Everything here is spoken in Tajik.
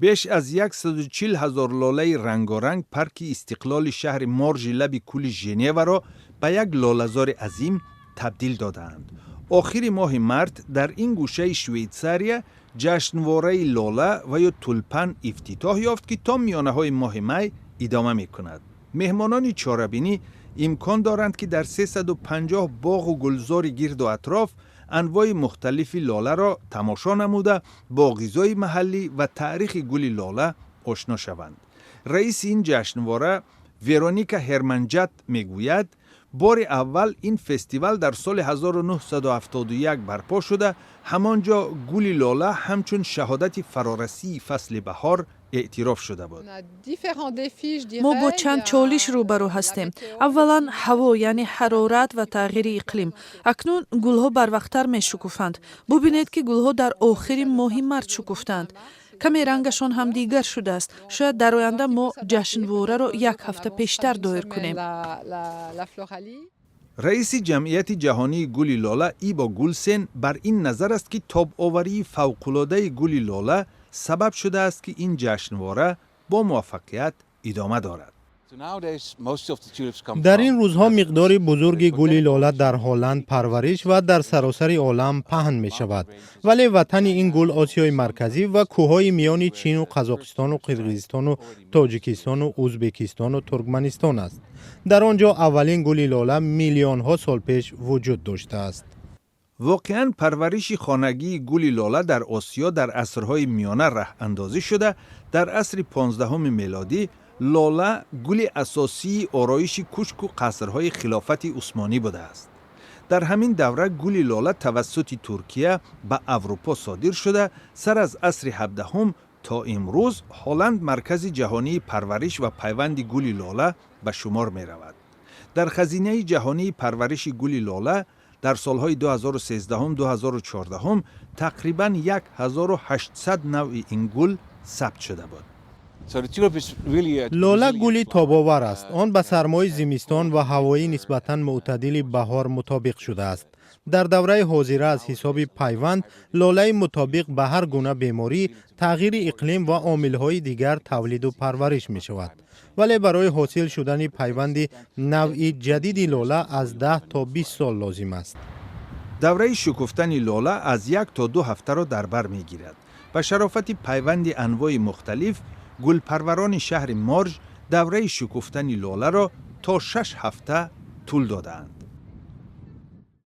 Беш аз 140 ҳазор лолаи рангоранг парки Истиқлоли шаҳри Моржи лаби кӯли Женеваро ба як лолазори азим табдил додаанд. Охири моҳи март дар ин гӯшаи Швейтсария ҷашнвораи лола ва ё тулпан ифтитоҳ ёфт, ки то миёнаҳои моҳи май идома мекунад. Меҳмонони чорабинӣ имкон доранд, ки дар 350 боғу гулзори гирду атроф анвои мухталифи лоларо тамошо намуда, бо ғизои маҳаллӣ ва таърихи гули лола ошно шаванд. Раиси ин ҷашнвора Вероника Ҳерманҷат мегӯяд, бори аввал ин фестивал дар соли 1971 барпо шуда, ҳамон ҷо гули лола ҳамчун шаҳодати фарорасии фасли баҳор эътироф шуда буд. Мо бо чанд чолиш рӯбарӯ ҳастем. Аввалан, ҳаво, яъне ҳарорат ва тағйири иқлим. Акнун гулҳо барвақттар мешукуфанд. Бубинед, ки гулҳо дар охири моҳи март шукуфтанд. Каме рангашон ҳам дигар шудааст. Шояд дар оянда мо ҷашнвораро як ҳафта пештар доир кунем. Раиси Ҷамъияти ҷаҳонии гули лола Ибо Гулсен бар ин назар аст, ки тобоварии фавқулодаи гули лола сабаб шудааст, ки ин ҷашнвора бо муваффақият идома дорад. Дар ин рӯзҳо миқдори бузурги гули лола дар Ҳолланд парвариш ва дар саросари олам паҳн мешавад, вале ватани ин гул Осиёи Марказӣ ва кӯҳҳои миёни Чину Қазоқистону Қирғизистону Тоҷикистону Ӯзбекистону Туркманистон аст. Дар он ҷо аввалин гули лола миллионҳо сол пеш вуҷуд доштааст. Воқеан, парвариши хонагии гули лола дар Осиё дар асрҳои миёна раҳандозӣ шуда, дар асри 15-уми мелодӣ лола гули асосии ороиши кӯшку қасрҳои Хилофати Усмонӣ будааст. Дар ҳамин давра гули лола тавассути Туркия ба Аврупо содир шуда, сар аз асри 17-ум то имрӯз Ҳолланд маркази ҷаҳонии парвариш ва пайванди гули лола ба шумор меравад. Дар хазинаи ҷаҳонии парвариши гули лола дар солҳои 2013-2014 тақрибан 1800 навъи ин гул сабт шуда буд. Лола гули тобовар аст. Он ба сармои зимистон ва ҳавои нисбатан мӯътадили баҳор мутобиқ шудааст. Дар давраи ҳозира аз ҳисоби пайванд лолаи мутобиқ ба ҳар гуна беморӣ, тағйири иқлим ва омилҳои дигар тавлиду парвариш мешавад, вале барои ҳосил шудани пайванди навъи ҷадиди лола аз 10 то 20 сол лозим аст. Давраи шукуфтани лола аз 1 то 2 ҳафтаро дар бар мегирад. Ба шарофати пайванди анвои мухталиф гулпарварони шаҳри Морж давраи шукуфтани лоларо то 6 ҳафта тӯл додаанд.